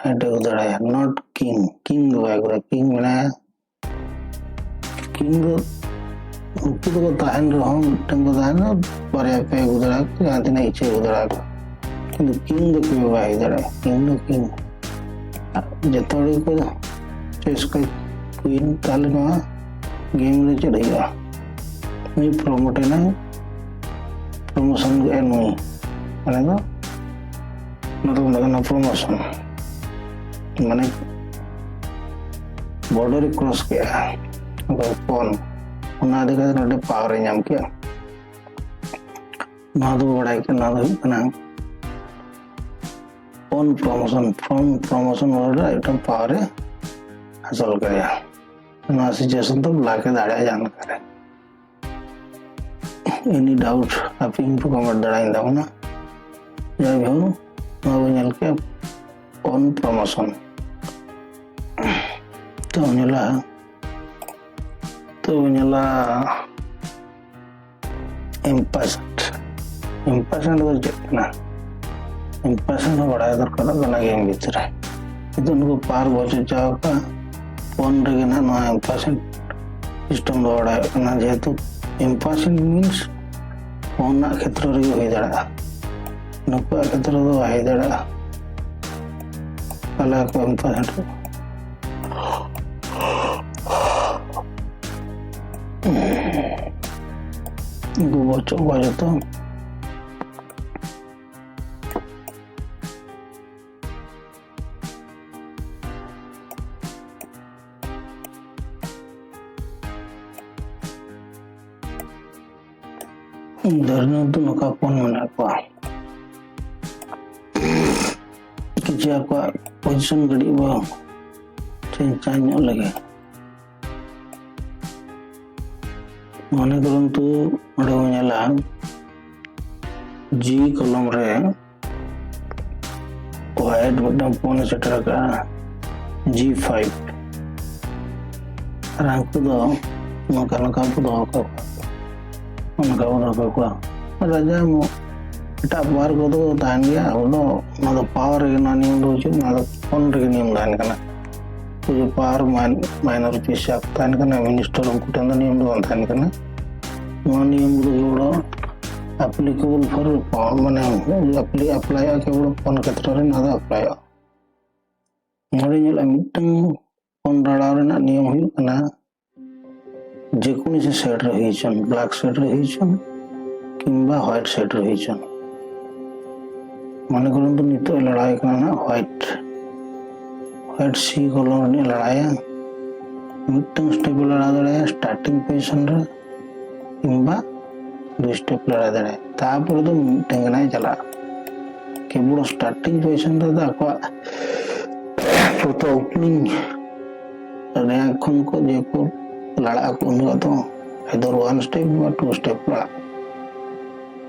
ᱦᱟᱭᱤᱰ ᱟᱹᱜᱩ ᱫᱟᱲᱮᱭᱟᱜᱼᱟ, not king, king ᱫᱚ ᱵᱟᱭ ᱟᱹᱜᱩ ᱫᱟᱲᱮᱭᱟᱜᱼᱟ᱾ king ᱢᱮᱱᱟᱭᱟ, king ᱫᱚ ᱩᱱᱠᱩ ᱫᱚᱠᱚ ᱛᱟᱦᱮᱱ ᱨᱮᱦᱚᱸ ᱢᱤᱫᱴᱮᱱ ᱠᱚ ᱛᱟᱦᱮᱱᱟ, ᱵᱟᱨᱭᱟ ᱯᱮ ᱟᱹᱜᱩ ᱫᱟᱲᱮᱭᱟᱜᱼᱟ, ᱡᱟᱦᱟᱸ ᱛᱤᱱᱟᱹᱜ ᱤᱪᱪᱷᱟᱹ ᱟᱹᱜᱩ ᱫᱟᱲᱮᱭᱟᱜᱼᱟ᱾ ᱠᱤᱱᱛᱩ king ᱫᱚ ᱠᱮᱣ ᱵᱟᱭ ᱟᱹᱜᱩ ᱫᱟᱲᱮᱭᱟᱜᱼᱟ, king ᱫᱚ king᱾ ᱟᱨ ᱡᱚᱛᱚ ᱦᱚᱲ ᱜᱮᱠᱚ choice ᱠᱚ queen, ᱛᱟᱦᱞᱮ ᱱᱚᱣᱟ game ᱨᱮ ᱪᱮᱫ ᱦᱩᱭᱩᱜᱼᱟ? ᱱᱩᱭ promote ᱮᱱᱟᱭ, promotion ᱜᱮ ᱱᱩᱭ, ᱢᱟᱱᱮ ᱫᱚ ᱚᱱᱟ ᱫᱚ ᱢᱮᱛᱟᱜ ᱠᱟᱱᱟ promotion, ᱢᱟᱱᱮ border ᱮ cross ᱠᱮᱜᱼᱟ, ᱚᱱᱠᱟ pawn, ᱚᱱᱟ ᱤᱫᱤ ᱠᱟᱛᱮ ᱱᱚᱰᱮ power ᱮ ᱧᱟᱢ ᱠᱮᱜᱼᱟ᱾ ᱱᱚᱣᱟ ᱫᱚ ᱵᱟᱲᱟᱭ ᱠᱟᱱᱟ, ᱱᱚᱣᱟ ᱫᱚ ᱦᱩᱭᱩᱜ ᱠᱟᱱᱟ pawn promotion, pawn promotion order ᱨᱮ ᱢᱤᱫᱴᱟᱝ power ᱮ ᱦᱟᱥᱚᱞ ᱠᱮᱫᱟ᱾ ᱱᱚᱣᱟ situation ᱫᱚ black ᱮ ᱫᱟᱲᱮᱭᱟᱜᱼᱟ ᱡᱟᱦᱟᱸ ᱞᱮᱠᱟᱨᱮ᱾ Any doubt, ᱟᱯᱮ info comment ᱫᱟᱲᱮᱭᱟᱜ ᱛᱟᱵᱚᱱᱟ᱾ ᱡᱟᱭᱦᱳᱠ, ᱱᱚᱣᱟ ᱵᱚᱱ ᱧᱮᱞ ᱠᱮᱫᱟ pawn promotion᱾ ᱛᱚ ᱧᱮᱞᱟ, ᱛᱚ ᱧᱮᱞᱟ impatient᱾ impatient ᱫᱚ ᱪᱮᱫ ᱠᱟᱱᱟ? impatient ᱦᱚᱸ ᱵᱟᱲᱟᱭ ᱫᱚᱨᱠᱟᱨᱚᱜ ᱠᱟᱱᱟ game ᱵᱷᱤᱛᱨᱤ ᱨᱮ᱾ ᱱᱤᱛᱚᱜ ᱱᱩᱠᱩ power ᱵᱚ ᱪᱮᱫ ᱪᱟᱣ ᱠᱟᱜᱼᱟ, pawn ᱨᱮᱜᱮ ᱱᱟᱦᱟᱜ ᱱᱚᱣᱟ impatient system ᱫᱚ ᱵᱟᱲᱟᱭᱚᱜ ᱠᱟᱱᱟ, ᱡᱮᱦᱮᱛᱩ impatient means pawn ᱨᱮᱱᱟᱜ ᱠᱷᱮᱛᱨᱚ ᱨᱮᱜᱮ ᱦᱩᱭ ᱫᱟᱲᱮᱭᱟᱜᱼᱟ, ᱱᱩᱠᱩᱣᱟᱜ ᱠᱷᱮᱛᱨᱚ ᱫᱚ ᱵᱟᱭ ᱦᱩᱭ ᱫᱟᱲᱮᱭᱟᱜᱼᱟ᱾ ᱛᱟᱦᱞᱮ ᱟᱠᱚ impatient ᱩᱱᱠᱩ ᱵᱚᱪᱚᱜ ᱠᱚᱣᱟ ᱡᱚᱛᱚ᱾ ᱫᱷᱚᱨᱱᱟ ᱫᱚ ᱱᱚᱝᱠᱟ pawn ᱢᱮᱱᱟᱜ ᱠᱚᱣᱟ, ᱠᱤᱪᱷᱩ ᱟᱠᱚᱣᱟᱜ position ᱠᱟᱹᱴᱤᱡ ᱵᱚ change ᱧᱚᱜ ᱞᱮᱜᱮ᱾ ᱢᱚᱱᱮ ᱠᱚᱨᱚᱱ ᱛᱚ ᱱᱚᱰᱮ ᱵᱚᱱ ᱧᱮᱞᱟ G column ᱨᱮ white ᱢᱤᱫᱴᱟᱝ pawn ᱮ ᱥᱮᱴᱮᱨ ᱟᱠᱟᱫᱼᱟ G five᱾ ᱟᱨ ᱦᱟᱹᱱᱠᱩ ᱫᱚ ᱱᱚᱝᱠᱟ ᱱᱚᱝᱠᱟ ᱠᱚ ᱫᱚᱦᱚ ᱠᱟᱠᱚᱣᱟ, ᱚᱱᱠᱟ ᱠᱚ ᱫᱚᱦᱚ ᱠᱟᱠᱚᱣᱟ᱾ ᱨᱟᱡᱟ ᱮᱢᱚᱜ ᱮᱴᱟᱜ ᱯᱟᱣᱟᱨ ᱠᱚᱫᱚ ᱛᱟᱦᱮᱱ ᱜᱮᱭᱟ᱾ ᱟᱵᱚ ᱫᱚ ᱚᱱᱟ ᱫᱚ ᱯᱟᱣᱟᱨ ᱨᱮᱜᱮ ᱱᱚᱣᱟ ᱱᱤᱭᱚᱢ ᱫᱚ ᱦᱤᱡᱩᱜ, ᱱᱚᱣᱟ ᱫᱚ ᱯᱷᱳᱱ ᱨᱮᱜᱮ ᱱᱤᱭᱚᱢ ᱛᱟᱦᱮᱱ ᱠᱟᱱᱟ᱾ ᱩᱱᱠᱩ ᱡᱮ ᱯᱟᱣᱟᱨ ᱢᱟᱭᱱᱚᱨ ᱯᱤᱥ ᱛᱟᱦᱮᱱ ᱠᱟᱱᱟ, ᱢᱤᱱᱤᱥᱴᱟᱨ ᱩᱱᱠᱩ ᱴᱷᱮᱱ ᱫᱚ ᱱᱤᱭᱚᱢ ᱫᱚ ᱵᱟᱝ ᱛᱟᱦᱮᱱ ᱠᱟᱱᱟ᱾ ᱱᱚᱣᱟ ᱱᱤᱭᱚᱢ ᱠᱚᱫᱚ ᱡᱚᱲᱚ applicable for ᱯᱟᱣᱟᱨ, ᱢᱟᱱᱮ ᱟᱯᱞᱟᱭᱚᱜᱼᱟ ᱠᱮᱵᱚᱞ ᱯᱷᱳᱱ ᱠᱷᱮᱛᱨᱚ ᱨᱮ ᱱᱚᱣᱟ ᱫᱚ ᱟᱯᱞᱟᱭᱚᱜᱼᱟ᱾ ᱱᱚᱰᱮ ᱧᱮᱞᱚᱜᱼᱟ, ᱢᱤᱫᱴᱟᱝ ᱯᱷᱳᱱ ᱞᱟᱲᱟᱣ ᱨᱮᱱᱟᱜ ᱱᱤᱭᱚᱢ ᱦᱩᱭᱩᱜ ᱠᱟᱱᱟ, ᱡᱮᱠᱳᱱᱳ ᱥᱮ ᱥᱮᱰ ᱨᱮ ᱦᱩᱭ ᱦᱚᱪᱚᱱ, ᱵᱞᱮᱠ ᱥᱮᱰ ᱨᱮ ᱦᱩᱭ ᱦᱚᱪᱚᱱ, ᱠᱤᱝᱵᱟ ᱦᱳᱣᱟᱭᱤᱴ ᱥᱮᱰ ᱨᱮ ᱦᱩᱭ ᱦᱚᱪᱚᱱ᱾ ᱢᱚᱱᱮ ᱠᱚᱨᱚᱱ ᱫᱚ ᱱᱤᱛᱚᱜ ᱮ ᱞᱟᱲᱟᱣ ᱠᱟᱱᱟ ᱱᱟᱦᱟᱜ ᱦᱳᱣᱟᱭᱤᱴ, ᱦᱳᱣᱟᱭᱤᱴ ᱥᱤ ᱠᱚᱞᱚᱢ ᱨᱤᱱᱤᱡ ᱞᱟᱲᱟᱭᱟ᱾ ᱢᱤᱫᱴᱟᱝ ᱥᱴᱮᱯ ᱮ ᱞᱟᱲᱟᱣ ᱫᱟᱲᱮᱭᱟᱜᱼᱟ ᱥᱴᱟᱨᱴᱤᱝ ᱯᱚᱡᱤᱥᱚᱱ ᱨᱮ, ᱠᱤᱝᱵᱟ ᱫᱩᱭ ᱥᱴᱮᱯ ᱞᱟᱲᱟᱣ ᱫᱟᱲᱮᱭᱟᱜᱼᱟ᱾ ᱛᱟᱨᱯᱚᱨᱮ ᱫᱚ ᱢᱤᱫᱴᱟᱝ ᱜᱮ ᱱᱟᱦᱟᱜ ᱪᱟᱞᱟᱜᱼᱟ᱾ ᱠᱮᱵᱚᱞ ᱥᱴᱟᱨᱴᱤᱝ ᱯᱚᱡᱤᱥᱚᱱ ᱨᱮᱫᱚ ᱟᱠᱚᱣᱟᱜ ᱯᱨᱚᱛᱚ ᱳᱯᱮᱱᱤᱝ ᱨᱮᱭᱟᱜ ᱠᱷᱚᱱ ᱠᱚ ᱡᱮ ᱠᱚ ᱞᱟᱲᱟᱜ ᱟᱠᱚ, ᱩᱱ ᱡᱚᱦᱚᱜ ᱫᱚ either one step ᱵᱟ two step ᱞᱟᱲᱟᱜ᱾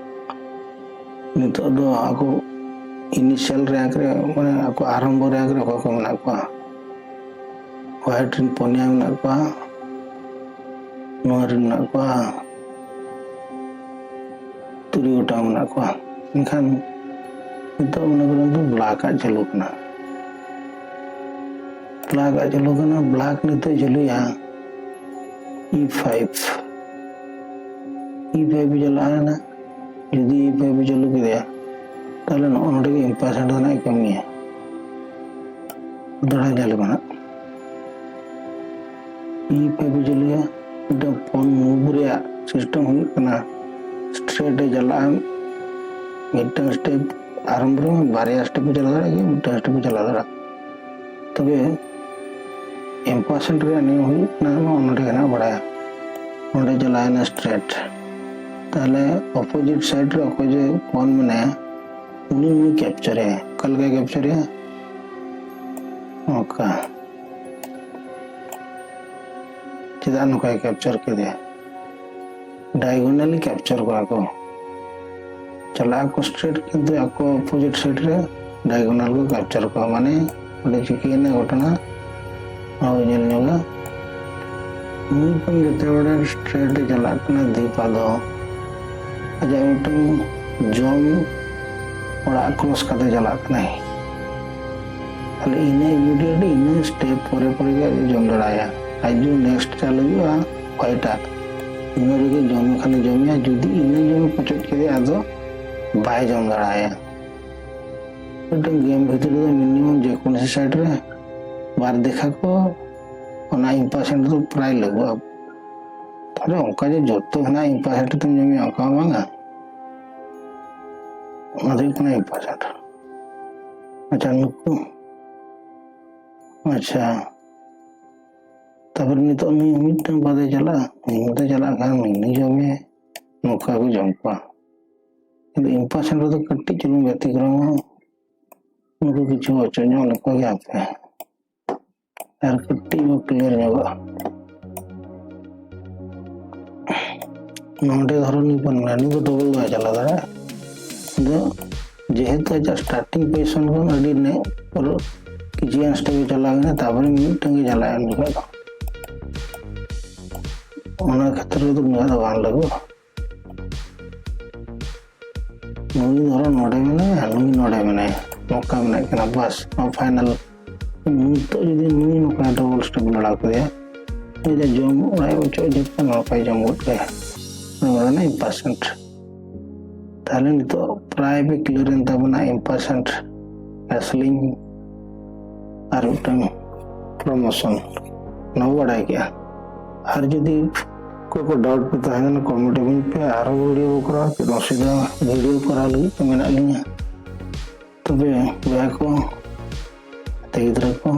ᱱᱤᱛᱚᱜ ᱫᱚ ᱟᱠᱚ ᱤᱱᱤᱥᱤᱭᱟᱞ ᱨᱮᱝᱠ ᱨᱮ, ᱢᱟᱱᱮ ᱟᱠᱚ ᱟᱨᱟᱢᱵᱚ ᱨᱮᱝᱠ ᱨᱮ ᱚᱠᱚᱭ ᱠᱚ ᱢᱮᱱᱟᱜ ᱠᱚᱣᱟ? ᱦᱳᱣᱟᱭᱤᱴ ᱨᱮᱱ ᱯᱩᱱᱭᱟ ᱢᱮᱱᱟᱜ ᱠᱚᱣᱟ, ᱱᱚᱣᱟ ᱨᱮᱱ ᱢᱮᱱᱟᱜ ᱠᱚᱣᱟ ᱛᱩᱨᱩᱭ ᱜᱚᱴᱟᱝ ᱢᱮᱱᱟᱜ ᱠᱚᱣᱟ᱾ ᱢᱮᱱᱠᱷᱟᱱ ᱱᱤᱛᱚᱜ ᱢᱚᱱᱮ ᱠᱚᱨᱚ ᱫᱚ ᱵᱞᱮᱠ ᱟᱜ ᱪᱟᱹᱞᱩ ᱠᱟᱱᱟ᱾ ᱵᱞᱮᱠ ᱟᱜ ᱪᱟᱹᱞᱩ ᱠᱟᱱᱟ, ᱵᱞᱮᱠ ᱱᱤᱛᱚᱜ ᱪᱟᱹᱞᱩᱭᱟ ᱤ ᱯᱷᱟᱭᱤᱵᱷ, ᱤ ᱯᱷᱟᱭᱤᱵᱷ ᱪᱟᱞᱟᱜᱼᱟ᱾ ᱡᱩᱫᱤ ᱤ ᱯᱷᱟᱭᱤᱵᱷ ᱪᱟᱹᱞᱩ ᱠᱮᱫᱟ, ᱛᱟᱦᱞᱮ ᱱᱚᱜᱼᱚ ᱱᱚᱰᱮ ᱜᱮ ᱤᱢᱯᱮᱥᱮᱱᱴ ᱫᱚ ᱱᱟᱜ ᱠᱟᱹᱢᱤᱭᱟ᱾ ᱫᱚᱦᱲᱟ ᱧᱮᱞ ᱢᱮ ᱱᱟᱜ᱾ ᱤ ᱯᱷᱟᱭᱤᱵᱷ ᱪᱟᱹᱞᱩᱭᱟ, ᱢᱤᱫᱴᱟᱝ ᱯᱷᱳᱱ ᱢᱩᱵᱷ ᱨᱮᱭᱟᱜ ᱥᱤᱥᱴᱮᱢ ᱦᱩᱭᱩᱜ ᱠᱟᱱᱟ, ᱥᱴᱨᱮᱴ ᱮ ᱪᱟᱞᱟᱜᱼᱟ, ᱢᱤᱫᱴᱟᱝ ᱥᱴᱮᱯ ᱟᱨᱟᱢᱵᱷ ᱨᱮ ᱵᱟᱨᱭᱟ ᱥᱴᱮᱯ ᱮ ᱪᱟᱞᱟᱣ ᱫᱟᱲᱮᱭᱟᱜ ᱜᱮᱭᱟ, ᱢᱤᱫᱴᱟᱝ ᱥᱴᱮᱯ ᱮ ᱪᱟᱞᱟᱣ ᱫᱟᱲᱮᱭᱟᱜᱼᱟ᱾ ᱛᱚᱵᱮ ᱤᱢᱯᱮᱥᱮᱱᱴ ᱨᱮᱭᱟᱜ ᱱᱤᱭᱚᱢ ᱦᱩᱭᱩᱜ ᱠᱟᱱᱟ, ᱱᱚᱜᱼᱚ ᱱᱚᱰᱮ ᱜᱮ ᱱᱟᱜ ᱵᱟᱲᱟᱭᱟ, ᱱᱚᱰᱮ ᱪᱟᱞᱟᱣᱮᱱᱟ ᱥᱴᱨᱮᱴ᱾ ᱛᱟᱦᱞᱮ ᱚᱯᱳᱡᱤᱴ ᱥᱟᱭᱤᱰ ᱨᱮ ᱚᱠᱚᱭ ᱡᱮ ᱯᱷᱳᱱ ᱢᱮᱱᱟᱭᱟ, ᱩᱱᱤ ᱩᱱᱤ ᱠᱮᱯᱪᱟᱨᱮᱭᱟ᱾ ᱚᱠᱟ ᱞᱮᱠᱟᱭ ᱠᱮᱯᱪᱟᱨᱮᱭᱟ? ᱚᱱᱠᱟ᱾ ᱪᱮᱫᱟᱜ ᱱᱚᱝᱠᱟᱭ ᱠᱮᱯᱪᱟᱨ ᱠᱮᱫᱮᱭᱟ? ᱰᱟᱭᱜᱚᱱᱟᱞᱤ ᱠᱮᱯᱪᱟᱨ ᱠᱚᱣᱟ ᱠᱚ᱾ ᱪᱟᱞᱟᱜ ᱟᱠᱚ ᱥᱴᱨᱮᱴ, ᱠᱤᱱᱛᱩ ᱟᱠᱚ ᱚᱯᱳᱡᱤᱴ ᱥᱟᱭᱤᱰ ᱨᱮ ᱰᱟᱭᱜᱚᱱᱟᱞ ᱠᱚ ᱠᱮᱯᱪᱟᱨ ᱠᱚᱣᱟ᱾ ᱢᱟᱱᱮ ᱚᱸᱰᱮ ᱪᱤᱠᱟᱹᱭᱮᱱᱟ ᱜᱷᱚᱴᱚᱱᱟ, ᱚᱱᱟ ᱵᱚ ᱧᱮᱞ ᱧᱚᱜᱟ᱾ ᱱᱩᱭ ᱠᱷᱚᱱ ᱡᱮᱛᱮ ᱦᱚᱲ ᱥᱴᱨᱮᱴ ᱮ ᱪᱟᱞᱟᱜ ᱠᱟᱱᱟ, ᱫᱤᱯᱟ ᱫᱚ ᱟᱡᱟᱜ ᱢᱤᱫᱴᱟᱝ ᱡᱚᱢ ᱚᱲᱟᱜ ᱠᱨᱚᱥ ᱠᱟᱛᱮ ᱪᱟᱞᱟᱜ ᱠᱟᱱᱟᱭ᱾ ᱛᱟᱦᱞᱮ ᱤᱱᱟᱹ ᱤᱢᱤᱰᱤᱭᱮᱴ ᱤᱱᱟᱹ ᱥᱴᱮᱯ ᱯᱚᱨᱮ ᱯᱚᱨᱮ ᱜᱮ ᱟᱡ ᱡᱚᱢ ᱫᱟᱲᱮᱭᱟᱜᱼᱟ᱾ ᱟᱡ ᱡᱩᱫᱤ ᱱᱮᱠᱥᱴ ᱪᱟᱞ ᱦᱩᱭᱩᱜᱼᱟ ᱚᱠᱚᱭᱴᱟᱜ, ᱤᱱᱟᱹ ᱨᱮᱜᱮ ᱡᱚᱢ ᱠᱷᱟᱱᱮ ᱡᱚᱢᱮᱭᱟ᱾ ᱡᱩᱫᱤ ᱤᱱᱟᱹ ᱡᱚᱢᱮ ᱯᱚᱪᱚᱡ ᱠᱮᱫᱮᱭᱟ, ᱟᱫᱚ ᱵᱟᱭ ᱡᱚᱢ ᱫᱟᱲᱮᱭᱟᱜᱼᱟ᱾ ᱢᱤᱫᱴᱟᱝ ᱜᱮᱢ ᱵᱷᱤᱛᱨᱤ ᱨᱮᱫᱚ ᱢᱤᱱᱤᱢᱟᱢ ᱡᱮᱠᱳᱱᱳ ᱥᱟᱭᱤᱰ ᱨᱮ ᱵᱟᱨ ᱫᱮᱠᱷᱟ ᱠᱚ ᱚᱱᱟ ᱤᱢᱯᱟᱥᱮᱱᱴ ᱫᱚ ᱯᱨᱟᱭ ᱞᱟᱹᱜᱩᱜᱼᱟ᱾ ᱛᱟᱦᱞᱮ ᱚᱱᱠᱟ ᱡᱮ ᱡᱚᱛᱚ ᱦᱮᱱᱟᱜ ᱤᱢᱯᱟᱥᱮᱱᱴ ᱛᱮᱢ ᱧᱟᱢᱮᱭᱟ, ᱚᱱᱠᱟ ᱦᱚᱸ ᱵᱟᱝᱟ᱾ ᱚᱱᱟ ᱫᱚ ᱦᱩᱭᱩᱜ ᱠᱟᱱᱟ ᱤᱢᱯᱟᱥᱮᱱᱴ᱾ ᱟᱪᱪᱷᱟ, ᱱᱩᱠᱩ, ᱟᱪᱪᱷᱟ, ᱛᱟᱨᱯᱚᱨᱮ ᱱᱤᱛᱚᱜ ᱱᱩᱭ ᱢᱤᱫᱴᱟᱝ ᱵᱟᱫᱮ ᱪᱟᱞᱟᱜᱼᱟ, ᱱᱩᱭ ᱵᱟᱫᱮ ᱪᱟᱞᱟᱜ ᱠᱷᱟᱱ ᱱᱩᱭ ᱡᱚᱢᱮᱭᱟᱭ, ᱱᱚᱝᱠᱟ ᱠᱚ ᱡᱚᱢ ᱠᱚᱣᱟ᱾ ᱠᱤᱱᱛᱩ ᱤᱢᱯᱟᱥᱮᱱᱴ ᱨᱮᱫᱚ ᱠᱟᱹᱴᱤᱡ ᱪᱩᱞᱩᱝ ᱵᱮᱛᱤᱠᱨᱚᱢ, ᱱᱩᱠᱩ ᱠᱤᱪᱷᱩ ᱚᱪᱚᱜ ᱧᱚᱜ ᱞᱮᱠᱚ ᱜᱮ ᱟᱯᱮ᱾ ᱟᱨ ᱠᱟᱹᱴᱤᱡ ᱵᱚ ᱠᱞᱤᱭᱟᱨ ᱧᱚᱜᱚᱜᱼᱟ᱾ ᱱᱚᱰᱮ ᱫᱷᱚᱨᱚ ᱱᱩᱭ ᱵᱚᱱ ᱢᱮᱱᱟ, ᱱᱩᱭ ᱫᱚ ᱰᱚᱵᱚᱞ ᱫᱚ ᱵᱟᱭ ᱪᱟᱞᱟᱣ ᱫᱟᱲᱮᱭᱟᱜᱼᱟ᱾ ᱟᱫᱚ ᱡᱮᱦᱮᱛᱩ ᱟᱡᱟᱜ ᱥᱴᱟᱨᱴᱤᱝ ᱯᱚᱡᱤᱥᱚᱱ ᱠᱷᱚᱱ ᱟᱹᱰᱤ ᱱᱮ-, ᱯᱩᱨᱟᱹ ᱠᱤᱪᱷᱩ ᱜᱟᱱ ᱥᱴᱮᱯ ᱮ ᱪᱟᱞᱟᱣ ᱮᱱᱟ, ᱛᱟᱨᱯᱚᱨᱮ ᱢᱤᱫᱴᱟᱝ ᱜᱮ ᱪᱟᱞᱟᱜᱼᱟ ᱩᱱ ᱡᱚᱠᱷᱚᱱ ᱫᱚ᱾ ᱚᱱᱟ ᱠᱷᱮᱛᱨᱮ ᱨᱮᱫᱚ ᱱᱚᱣᱟ ᱫᱚ ᱵᱟᱝ ᱞᱟᱹᱜᱩᱜᱼᱟ᱾ ᱱᱩᱭ ᱫᱷᱚᱨᱚ ᱱᱚᱰᱮ ᱢᱮᱱᱟᱭᱟ, ᱱᱩᱭ ᱱᱚᱰᱮ ᱢᱮᱱᱟᱭᱟ, ᱱᱚᱝᱠᱟ ᱢᱮᱱᱟᱜ ᱠᱤᱱᱟ, ᱵᱟᱥ, ᱱᱚᱣᱟ ᱯᱷᱟᱭᱱᱟᱞ᱾ ᱱᱤᱛᱚᱜ ᱡᱩᱫᱤ ᱱᱩᱭ ᱱᱚᱝᱠᱟ ᱰᱚᱵᱚᱞ ᱥᱴᱮᱯ ᱞᱟᱲᱟᱣ ᱠᱮᱫᱮᱭᱟ, ᱱᱩᱭ ᱫᱚ ᱡᱚᱢ ᱚᱲᱟᱜ ᱮ ᱚᱪᱚᱜ ᱡᱚᱛᱚ ᱱᱚᱝᱠᱟᱭ ᱡᱚᱢ ᱜᱚᱫ ᱠᱟᱭᱟ᱾ ᱱᱚᱣᱟ ᱨᱮᱱᱟᱜ ᱤᱢᱯᱟᱥᱮᱱᱴ᱾ ᱛᱟᱦᱞᱮ ᱱᱤᱛᱚᱜ ᱯᱨᱟᱭ ᱯᱮ ᱠᱞᱤᱭᱟᱨ ᱮᱱ ᱛᱟᱵᱚᱱᱟ ᱤᱢᱯᱟᱥᱮᱱᱴ, ᱨᱮᱥᱞᱤᱝ ᱟᱨ ᱢᱤᱫᱴᱟᱝ ᱯᱨᱚᱢᱳᱥᱚᱱ᱾ ᱱᱚᱣᱟ ᱵᱟᱲᱟᱭ ᱠᱮᱜᱼᱟ᱾ ᱟᱨ ᱡᱩᱫᱤ ᱚᱠᱚᱭ ᱠᱚ ᱰᱟᱣᱩᱴ ᱯᱮ ᱛᱟᱦᱮᱸ ᱠᱟᱱᱟ, ᱠᱚᱢᱮᱱᱴ ᱟᱵᱚᱱ ᱯᱮ, ᱟᱨᱦᱚᱸ ᱵᱷᱤᱰᱤᱭᱳ ᱵᱚ ᱠᱚᱨᱟᱣᱟ᱾ ᱪᱮᱫ ᱚᱥᱩᱵᱤᱫᱷᱟ, ᱵᱷᱤᱰᱤᱭᱳ ᱠᱚᱨᱟᱣ ᱞᱟᱹᱜᱤᱫ ᱛᱮ ᱢᱮᱱᱟᱜ ᱞᱤᱧᱟ᱾ ᱛᱚᱵᱮ ᱵᱚᱭᱦᱟ ᱠᱚ, ᱜᱟᱛᱮ ᱜᱤᱫᱽᱨᱟᱹ ᱠᱚ,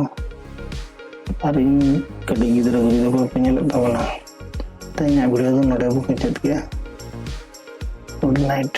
ᱟᱨ ᱤᱧ ᱠᱟᱹᱴᱤᱡ ᱜᱤᱫᱽᱨᱟᱹ ᱠᱚ ᱡᱩᱫᱤ ᱵᱟᱯᱮ ᱧᱮᱞᱮᱫ ᱛᱟᱵᱚᱱᱟ, ᱛᱮᱦᱮᱧᱟᱜ ᱵᱷᱤᱰᱤᱭᱳ ᱫᱚ ᱱᱚᱰᱮ ᱵᱚ ᱠᱮᱪᱮᱫ ᱠᱮᱜᱼᱟ᱾ Good night.